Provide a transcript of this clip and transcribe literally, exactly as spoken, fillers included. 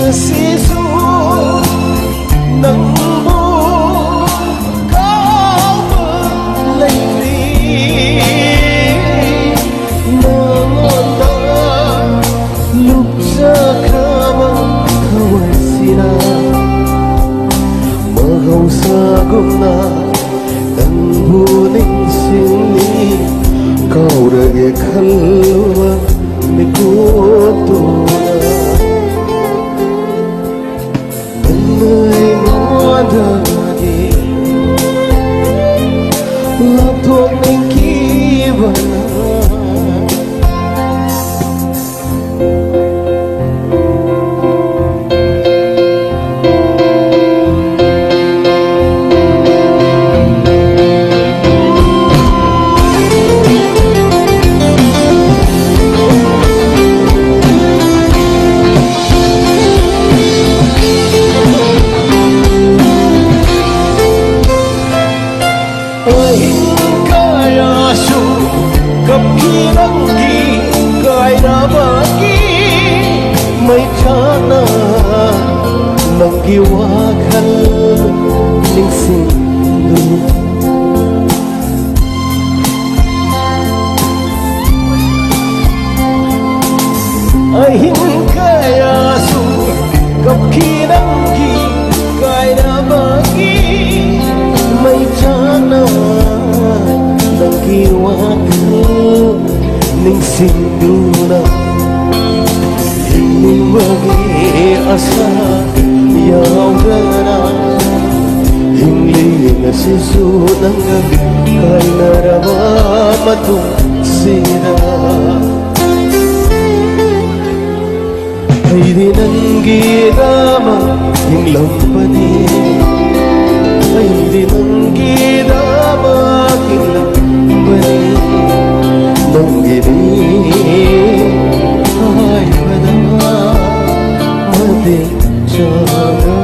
ꯉꯁꯤꯁꯨ ꯅꯪꯕꯨ ꯀꯥꯎꯕ ꯂꯩꯇꯦ꯫ ꯅꯉꯣꯟꯗ ꯂꯨꯞꯆꯈ꯭ꯔꯕ ꯊꯋꯥꯏꯁꯤꯅ ꯃꯍꯧꯁꯥꯒꯨꯝꯅ ꯅꯪꯕꯨ ꯅꯤꯡꯁꯤꯡꯂꯤ꯫ ꯀꯥꯎꯔꯒꯦ ꯈꯜꯂꯨꯕ ꯃꯤꯀꯨꯞꯇꯨꯅ ꯅꯪꯅ ꯑꯩꯉꯣꯟꯗꯒꯤ ꯂꯥꯞꯊꯣꯛꯅꯤꯡꯈꯤꯕꯅ꯫ ꯑꯍꯤꯡ ꯀꯌꯥꯁꯨ ꯀꯞꯈꯤ ꯅꯪꯒꯤ ꯀꯥꯏꯅꯕꯒꯤ ꯃꯩꯁꯥꯅ ꯅꯪꯒꯤ ꯋꯥꯈꯜ ꯅꯤꯡꯁꯤꯡꯗꯨꯅ꯫ ꯑꯍꯤꯡ ꯀꯌꯥꯁꯨ ꯀꯞꯈꯤ ꯅꯪꯒꯤ ꯀꯥꯏꯅꯕꯒꯤ ꯃꯩꯁꯥꯅ ꯅꯪꯒꯤ ꯋꯥꯈꯜ ꯅꯤꯡꯁꯤꯡꯗꯨꯅ ꯍꯤꯡꯅꯤꯡꯕꯒꯤ ꯑꯁꯥ ꯌꯥꯎꯗꯅ ꯍꯤꯡꯂꯤ ꯉꯁꯤꯁꯨ ꯅꯪꯒ ꯀꯥꯏꯅꯔꯕ ꯃꯇꯨꯡꯁꯤꯗ꯫ ꯑꯩꯗꯤ ꯅꯪꯒꯤꯗꯃꯛ ꯍꯤꯡꯂꯝꯕꯅꯤ꯫ ꯑꯩꯗꯤ ꯅꯪꯒꯤꯗꯃꯛ ꯍꯤꯡꯂꯝꯕꯅꯤ꯫ ꯅꯪꯒꯤꯅꯤ ꯍꯥꯏꯕꯗ ꯃꯇꯤꯛ ꯆꯥꯅ